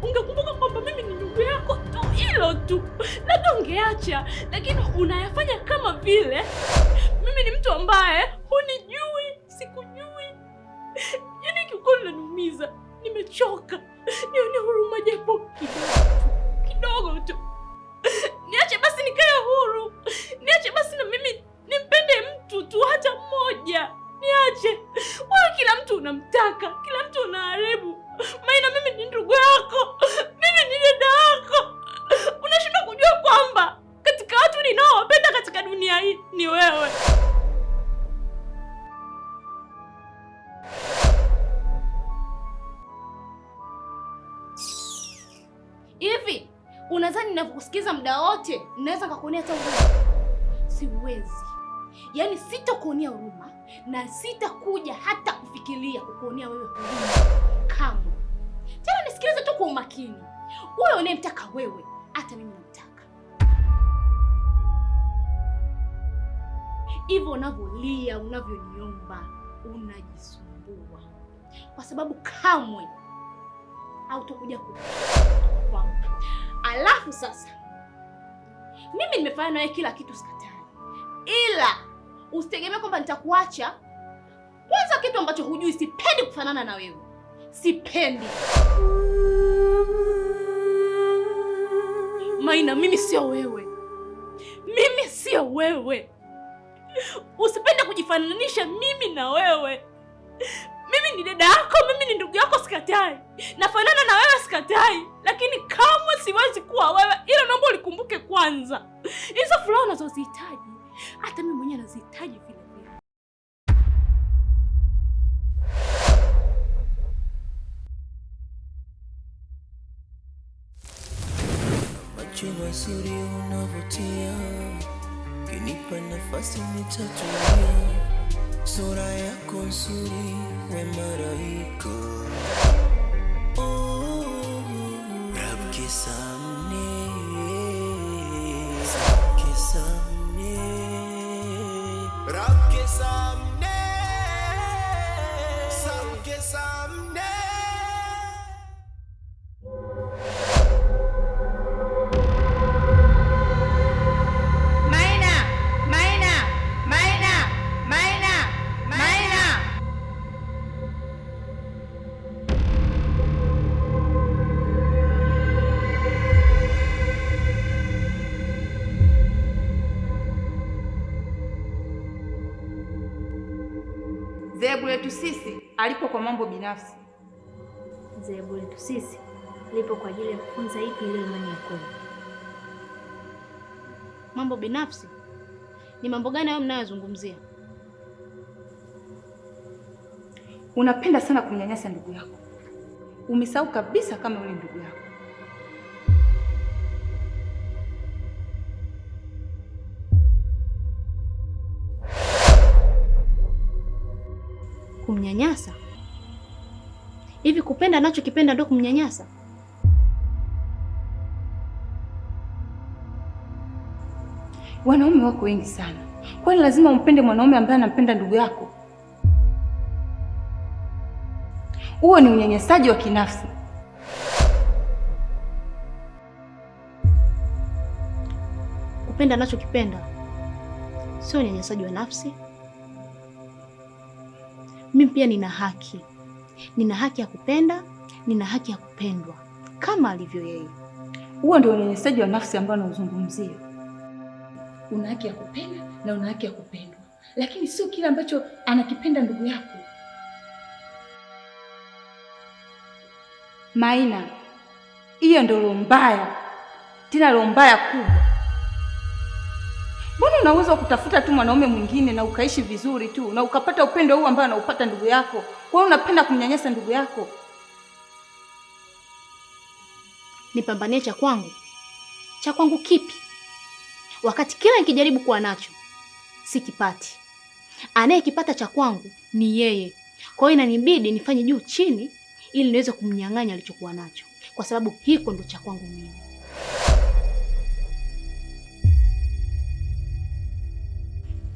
Ungekumbuka kwamba mimi ni ndugu yako tu, hilo tu labda ungeacha, lakini unayafanya kama vile mimi ni mtu ambaye hunijui, sikujui. Yaani kiukweli unaniumiza, nimechoka. Nione huruma japo kidogo tu, kidogo tu. Niache basi nikae huru, niache basi na mimi nimpende mtu tu, hata mmoja. Niache wewe, kila mtu unamtaka, kila mtu unaharibu. Maina, mimi ni ndugu yako, mimi ni dada yako. Unashindwa kujua kwamba katika watu ninaowapenda katika dunia hii ni wewe. Hivi unadhani ninavyokusikiza muda wote naweza kukuonea hata huruma? Siwezi. Yaani sitakuonea huruma na sitakuja hata kufikiria kukuonea wewe huruma kamwe. Tena nisikilize tu kwa umakini. Wewe unayemtaka wewe, hata mimi namtaka. Hivyo unavyolia, unavyoniomba, unajisumbua, kwa sababu kamwe hautokuja kwangu. Alafu sasa mimi nimefanya nawe kila kitu, sikatai, ila usitegemee kwamba nitakuacha. Kwanza kitu ambacho hujui, sipendi kufanana na wewe, sipendi Maina. Mimi sio wewe, mimi sio wewe. Usipende kujifananisha mimi na wewe. Mimi ni dada yako, mimi ni ndugu yako, sikatai. Nafanana na wewe, sikatai, lakini kamwe siwezi kuwa wewe. Ila naomba ulikumbuke kwanza, hizo furaha unazozihitaji hata mimi mwenyewe nazihitaji vile vile. Macho mazuri unavutia, ukinipa nafasi nitatulia. Sura yako nzuri, we malaika. Oh, रब के सामने, सबके सामने, रब के सामने, सबके सामने। Maina, Maina, Maina, Maina, Maina. Dhehebu letu sisi alipo kwa mambo binafsi. Dhehebu letu sisi lipo kwa ajili ya kufunza ipi ile imani ya kweli. Mambo binafsi ni mambo gani hayo mnayozungumzia? Unapenda sana kumnyanyasa ndugu yako, umesahau kabisa kama yule ndugu yako. Kumnyanyasa? Hivi kupenda anachokipenda ndo kumnyanyasa? Wanaume wako wengi sana, kwani lazima umpende mwanaume ambaye anampenda ndugu yako? Huo ni unyanyasaji wa kinafsi. Kupenda anachokipenda sio unyanyasaji wa nafsi. Mimi pia nina haki, nina haki ya kupenda, nina haki ya kupendwa kama alivyo yeye. Huo ndio unyanyasaji wa nafsi ambao nauzungumzia. Una haki ya kupenda na una haki ya kupendwa, lakini sio kile ambacho anakipenda ndugu yako. Maina, hiyo ndio roho mbaya, tena roho mbaya kubwa. Mbona una uwezo wa kutafuta tu mwanaume mwingine na ukaishi vizuri tu na ukapata upendo huu ambao anaupata ndugu yako? Kwa hiyo unapenda kumnyanyasa ndugu yako? Nipambanie cha kwangu. Cha kwangu kipi? Wakati kila nikijaribu kuwa nacho sikipati. Anayekipata cha kwangu ni yeye. Kwa hiyo inanibidi nifanye juu chini ili niweze kumnyang'anya alichokuwa nacho, kwa sababu hiko ndo cha kwangu mimi.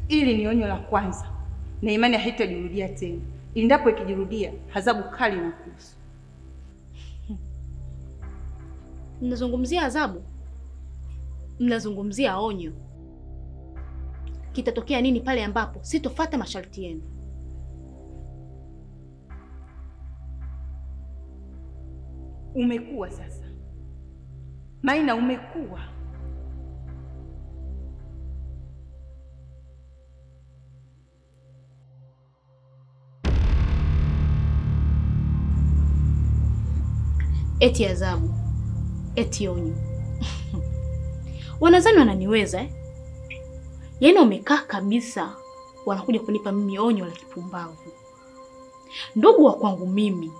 Ili ni onyo la kwanza, na imani haitajirudia tena. Endapo ikijirudia, adhabu kali inakuhusu. Mnazungumzia adhabu? Mnazungumzia onyo. Kitatokea nini pale ambapo sitofuata masharti yenu? Umekuwa sasa. Maina, umekuwa. Eti adhabu, eti onyo. Wanadhani wananiweza eh? Yaani wamekaa kabisa, wanakuja kunipa mimi onyo la kipumbavu. Ndugu wa kwangu mimi,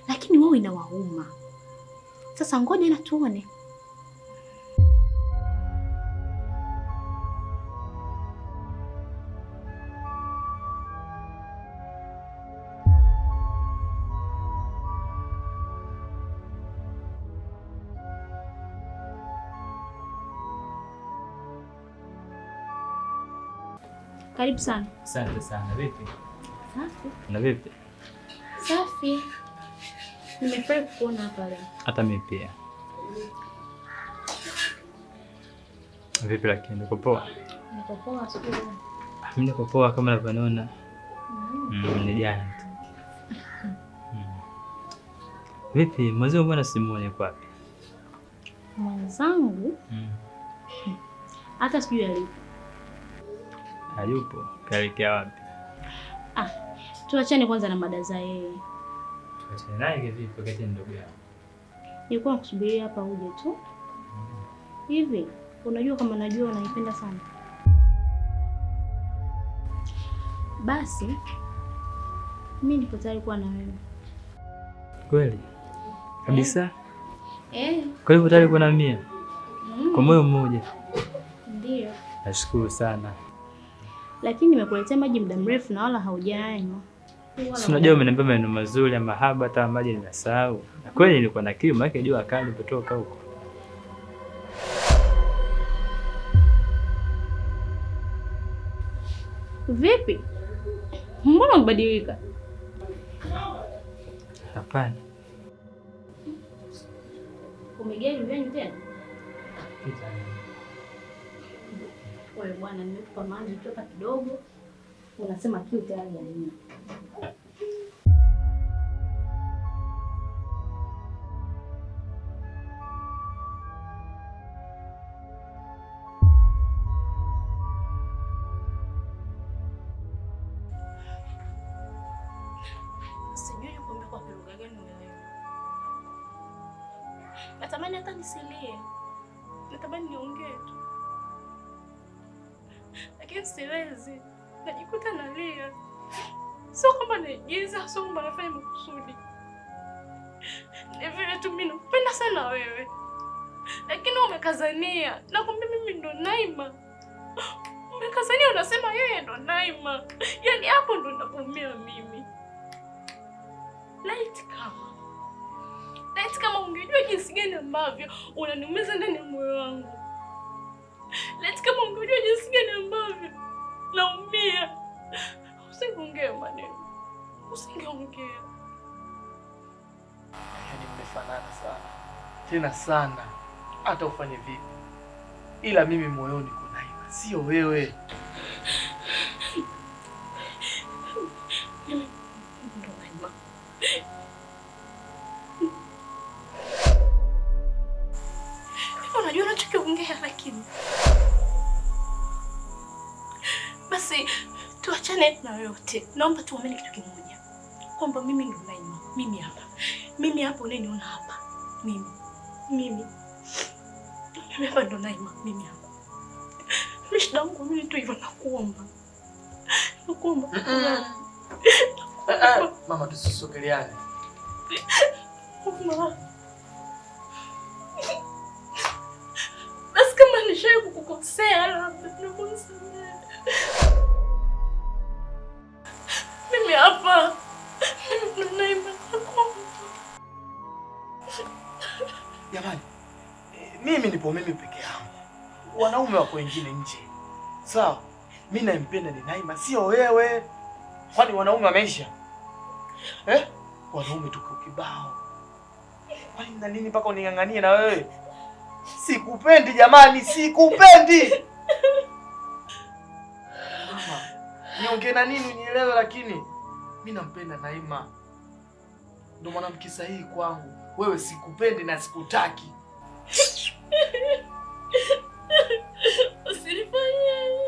lakini wao inawauma. Sasa ngoja na tuone. Karibu sana. Asante sana. Vipi? Safi. Na vipi? Safi. Nimefurahi kukuona hapa leo. Hata mimi pia. Vipi lakini uko poa? Niko poa siku. Mimi niko poa kama unavyoniona. Ni jana tu. Vipi, mwenzangu mbona simuoni yuko wapi? Mwenzangu? Hata sijui alipo. Hayupo. Kaelekea wapi? Ah, tuachane kwanza na mada za yeye. Tuachane naye kivipi wakati ni ndugu yangu? Nilikuwa nakusubiria hapa uje tu. Hivi, unajua kama najua unaipenda sana. Basi mimi nipo tayari kuwa na wewe. Kweli? Kabisa? Eh. Kwa hivyo tayari kuwa na mimi? Kwa moyo mmoja. Ndio. Nashukuru sana. Lakini nimekuletea maji muda mrefu na wala haujanywa. Si unajua umeniambia maneno mazuri ya mahaba, hata maji nimesahau. Na kweli nilikuwa na kiu, maana jua kali nilipotoka huko. Vipi? Mbona umebadilika? Hapana. Umegea vyani tena? Wewe bwana, nimekupa maji tu hapa kidogo. Unasema kiu tayari ya nini? Sijui nikwambie kwa lugha gani uelewe. Natamani hata nisilie. Natamani niongee tu. Lakini siwezi. Najikuta nalia. Sio kwamba naigiza, sio kwamba nafanya makusudi. Ni vile tu mimi nakupenda sana wewe. Lakini umekazania. Nakwambia mimi ndo Naima. Umekazania unasema yeye ndo Naima. Yaani hapo ndo napoumia mimi. Laiti kama ungejua jinsi gani ambavyo unaniumiza ndani ya moyo wangu. Laiti kama ungejua jinsi gani ambavyo naumia. Usingeongea maneno. Usingeongea. Yaani mmefanana sana. Tena sana. Hata ufanye vipi. Ila mimi moyoni kuna Naima, sio wewe. Mimi ndo Naima. Unajua unachokiongea lakini. Basi tuachane na yote. Naomba tuamini kitu kimoja. Kwamba mimi ndo Naima. Mimi hapa. Mimi hapa unaniona hapa. Mimi. Mimi hapa ndo Naima. Mimi hapa. Mimi shida yangu mimi tu hivyo nakuomba. Nakuomba. Mama tusisogeleane. Mama. Basi kama nishawahi kukukosea labda naomba unisamehe. Mimi hapa. Mimi ndo Naima. Nakuomba. Jamani, mimi nipo mimi peke yangu. Wanaume wako wengine nje. Sawa? Mimi nampenda ni Naima, sio wewe. Kwani wanaume wameisha? Eh? Wanaume tuko kibao. Kwani nina nini mpaka uning'ang'anie na wewe? Sikupendi jamani, sikupendi. Mama, niongee na nini unielewe, lakini mimi nampenda Naima. Ndio mwanamke sahihi kwangu. Wewe sikupendi na sikutaki. Usinifanyie.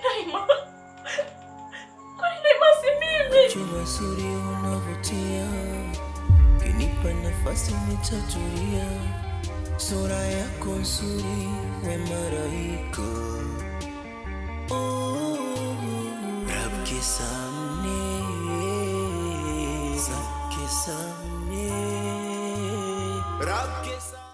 Naima. Kwani Naima si mimi? Macho mazuri unavutia, ukinipa nafasi nitatulia. Sura yako nzuri, we malaika. Oh, रब के सामने, सबके सामने, रब के सामने.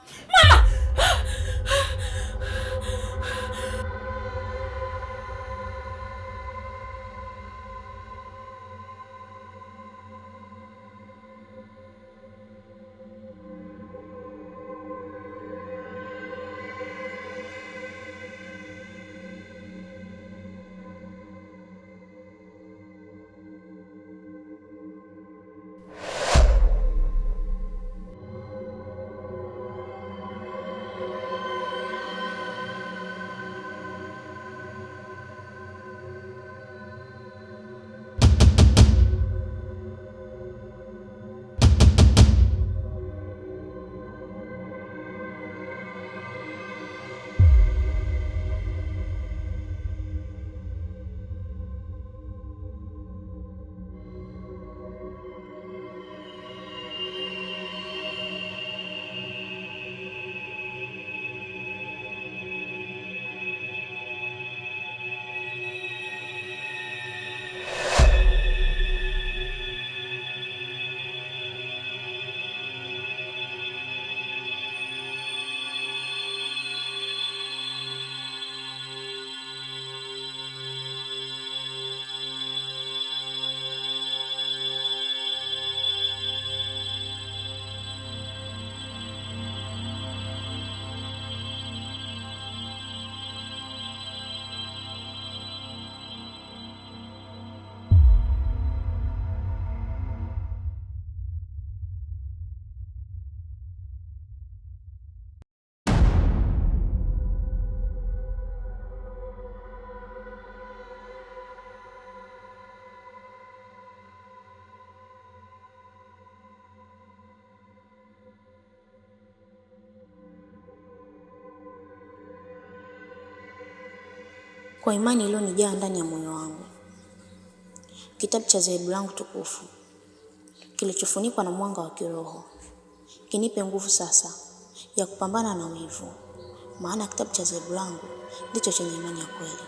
Kwa imani iliyonijaa ndani ya moyo wangu, kitabu cha dhehebu langu tukufu kilichofunikwa na mwanga wa kiroho kinipe nguvu sasa ya kupambana na wivu, maana kitabu cha dhehebu langu ndicho chenye imani ya kweli.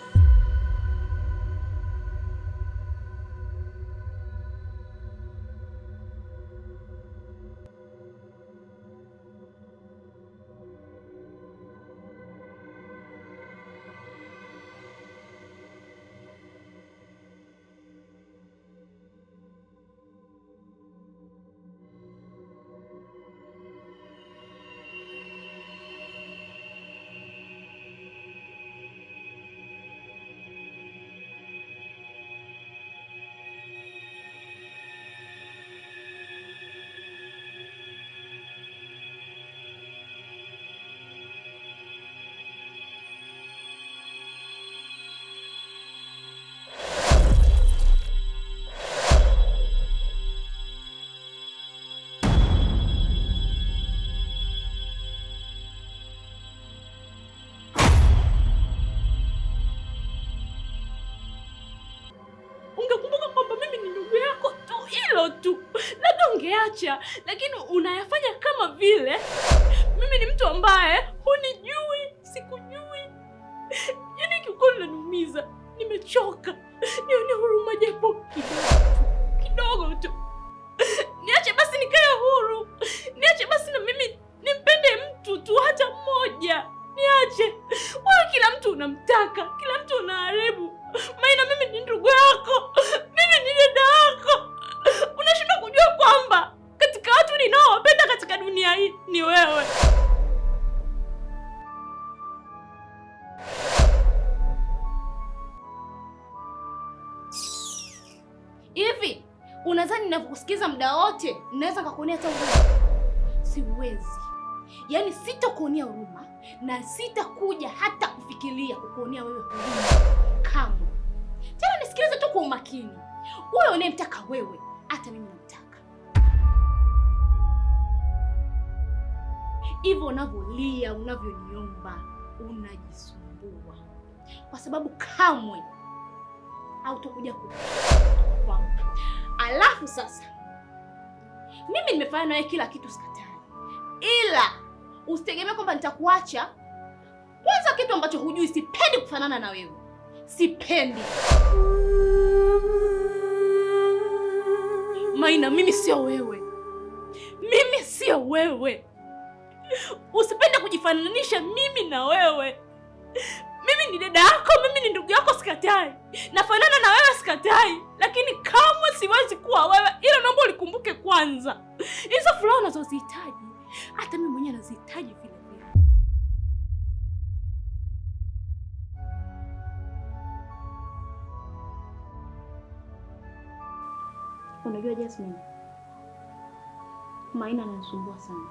Ungekumbuka kwamba mimi ni ndugu yako tu, hilo tu, labda ungeacha, lakini unayafanya kama vile mimi ni mtu ambaye hunijui, sikujui. Yaani kiukweli unaniumiza, nimechoka. Nione huruma japo kidogo tu, kidogo tu. Niache basi nikae huru, niache basi na mimi nimpende mtu tu, hata mmoja. Niache wewe, kila mtu unamtaka, kila mtu unaharibu. Maana mimi ni ndugu yako, mimi ni dada yako. Unashindwa kujua kwamba katika watu ninaowapenda katika dunia hii ni wewe. Hivi unadhani ninavyokusikiza muda wote naweza kukuonea hata huruma? Siwezi. Yaani sitakuonea huruma na sitakuja hata kufikiria kukuonea wewe huruma kamwe. Tena nisikilize tu kwa umakini. Wewe unayemtaka wewe, hata mimi namtaka. Hivyo unavyolia, unavyoniomba, unajisumbua. Kwa sababu kamwe hautokuja kwangu. Alafu sasa mimi nimefanya nawe kila kitu, sikatai. Ila usitegemee kwamba nitakuacha. Kwanza kitu ambacho hujui, sipendi kufanana na wewe. Sipendi. Maina, mimi sio wewe. Mimi sio wewe. Usipende kujifananisha mimi na wewe. Mimi ni dada yako, mimi ni ndugu yako, sikatai. Nafanana na wewe, sikatai. Lakini kamwe siwezi kuwa wewe. Ila naomba ulikumbuke kwanza. Hizo furaha unazozihitaji, hata mimi mwenyewe nazihitaji vile vile. Unajua Jasmine, Maina ananisumbua sana.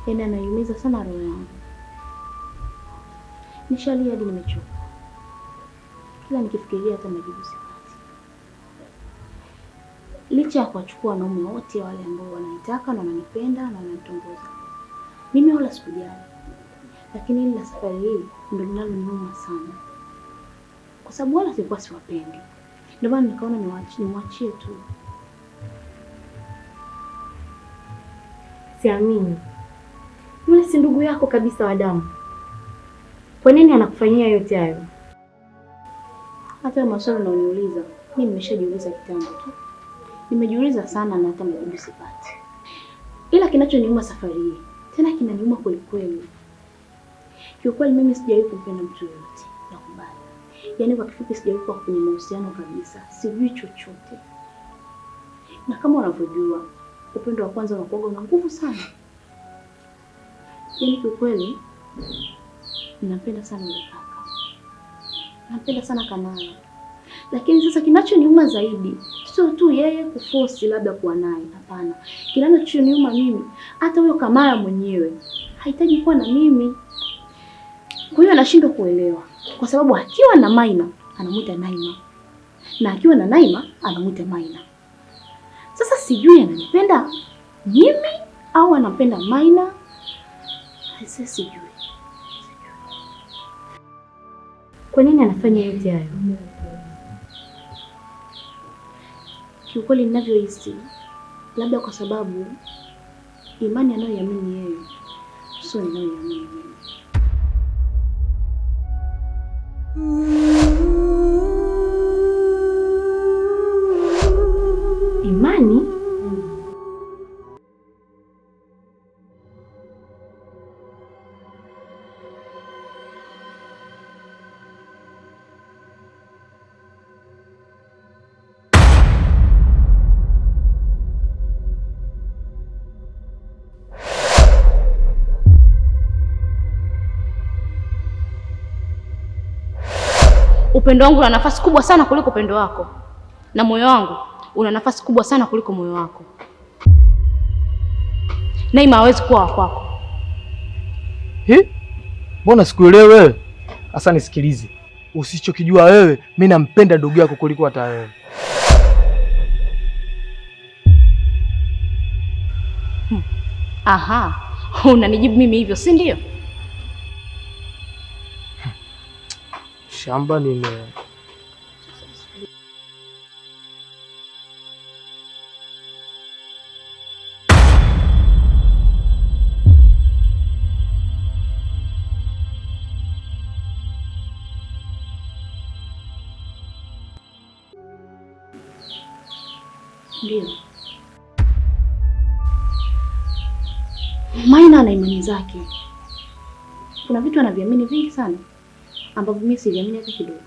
Yaani anaiumiza sana roho yangu. Nishalia hadi nimechoka. Kila nikifikiria hata majibu sipati. Licha ya kuwachukua wanaume wote wale ambao wananitaka na wananipenda na wananitongoza, mimi wala sikujali. Lakini hili la safari hii ndio linaloniuma sana. Kwa sababu wala sikuwa siwapendi. Ndio maana nikaona niwaachie tu. Siamini. Yule si ndugu yako kabisa wa damu. Kwa nini anakufanyia yote hayo? Hata maswali unayoniuliza, mimi nimeshajiuliza kitambo tu. Nimejiuliza sana na hata majibu sipati. Ila kinachoniuma safari hii, tena kinaniuma kweli kweli. Kiukweli mimi sijawahi kumpenda mtu yoyote, nakubali. Yaani kwa kifupi sijawahi kuwa kwenye mahusiano kabisa, sijui chochote. Na kama unavyojua, upendo wa kwanza unakuwa una nguvu sana. Yaani kiukweli ninapenda sana yule kaka. Napenda sana Kamala. Lakini sasa kinachoniuma zaidi sio tu yeye kuforce labda kuwa naye, hapana. Kinachoniuma mimi, hata huyo Kamala mwenyewe hahitaji kuwa na mimi. Kwa hiyo anashindwa kuelewa, kwa sababu akiwa na Maina anamuita Naima, na akiwa na Naima anamuita Maina. Sasa sijui ananipenda mimi au anampenda Maina. Sasa sijui. Kwa nini anafanya yote hayo? Kiukweli ninavyohisi, labda kwa sababu imani anayoiamini yeye sio ninayoiamini mimi. Imani? Upendo wangu una nafasi kubwa sana kuliko upendo wako, na moyo wangu una nafasi kubwa sana kuliko moyo wako. Naima hawezi kuwa wa kwako. Hi? Mbona sikuelewi wewe? Sasa nisikilize. Usichokijua wewe, mimi nampenda ndugu yako kuliko hata wewe. Aha, unanijibu mimi hivyo, si ndio? Shamba nime Ndio. Maina ana imani zake. Kuna vitu anaviamini vingi sana ambavyo mimi siviamini hata kidogo.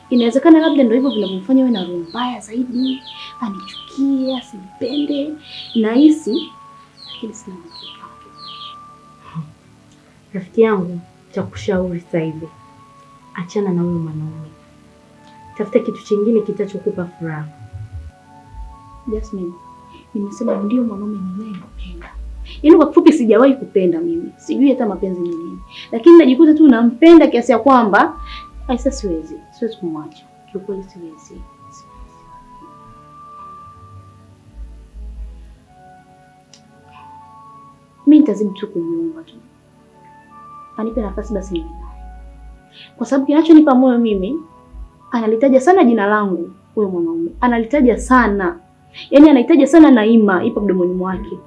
Inawezekana labda ndio hivyo vinavyomfanya awe na roho mbaya zaidi, anichukie, asinipende, nahisi, lakini sina uhakika. Rafiki yangu, cha kushauri sasa hivi, Achana na huyo mwanaume. Tafuta kitu chingine kitachokupa furaha. Jasmine, nimesema ndio mwanaume ninayempenda. Yaani kwa kifupi sijawahi kupenda mimi. Sijui hata mapenzi ni nini. Lakini najikuta tu nampenda kiasi ya kwamba aisa siwezi kumwacha. Kiukweli siwezi. Mimi nitazidi tu kumuomba tu. Anipe nafasi basi niwe naye. Kwa sababu kinachonipa moyo mimi, analitaja sana jina langu huyo mwanaume. Analitaja sana. Yaani anahitaji sana Naima ipo mdomoni mwake.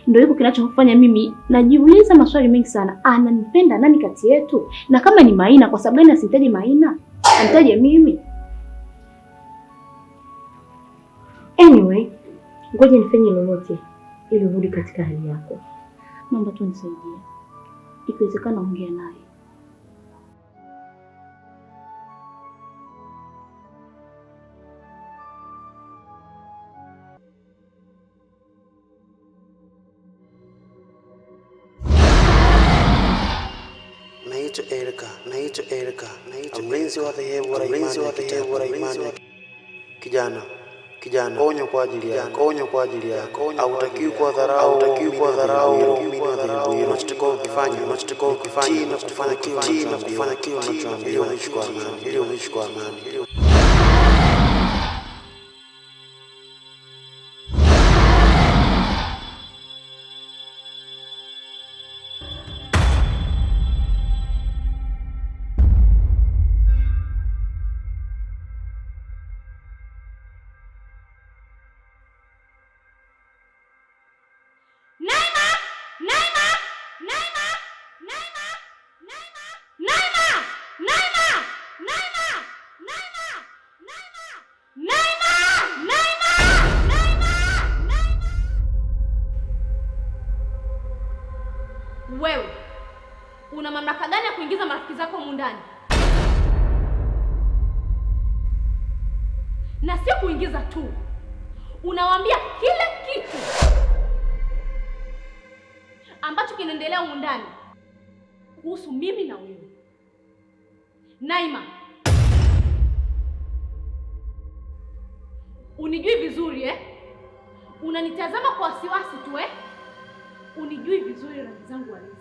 Ndio hiko kinachofanya mimi najiuliza maswali mengi sana. Ananipenda nani kati yetu? Na kama ni Maina, kwa sababu gani asihitaji Maina? Anitaje mimi? Anyway, ngoja nifanye lolote ili urudi katika hali yako. Naomba tu nisaidie. Ikiwezekana ongea naye. Naitwa Erika, naitwa Erika, naitwa mlinzi wa dhehebu la imani. Kijana, kijana, onyo kwa ajili yako, onyo kwa ajili yako. Hautakiwi kuwadharau, hautakiwi kuwadharau waumini wa dhehebu hilo. Unachotakiwa kukifanya, unachotakiwa kukifanya na kufanya kile na kufanya kile unachoambiwa, ili uishi kwa amani, ili uishi kwa amani. Wewe una mamlaka gani ya kuingiza marafiki zako humu ndani? Na sio kuingiza tu, unawaambia kila kitu ambacho kinaendelea humu ndani kuhusu mimi na wewe. Naima, unijui vizuri eh? Unanitazama kwa wasiwasi tu eh? Unijui vizuri rangi zangu halisi.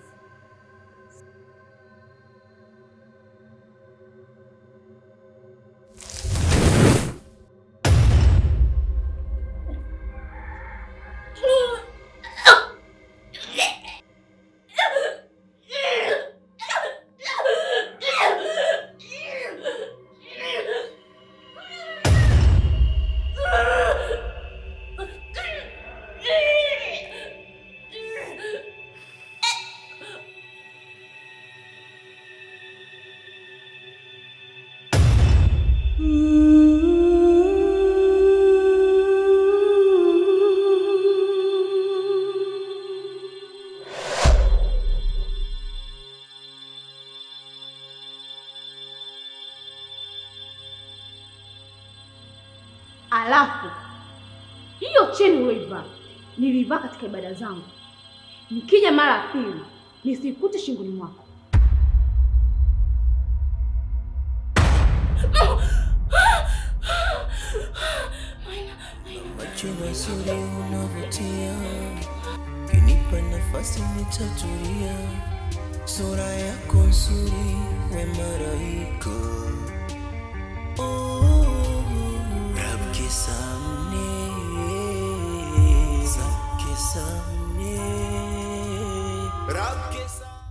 Alafu hiyo cheni uloivaa nilivaa katika ibada zangu. Nikija mara ya pili nisikute shingoni mwako. Macho mazuri unavutia, kinipa nafasi nitatulia. Sura yako nzuri we malaika. Oh, Rab ke samne, sabke samne, Rab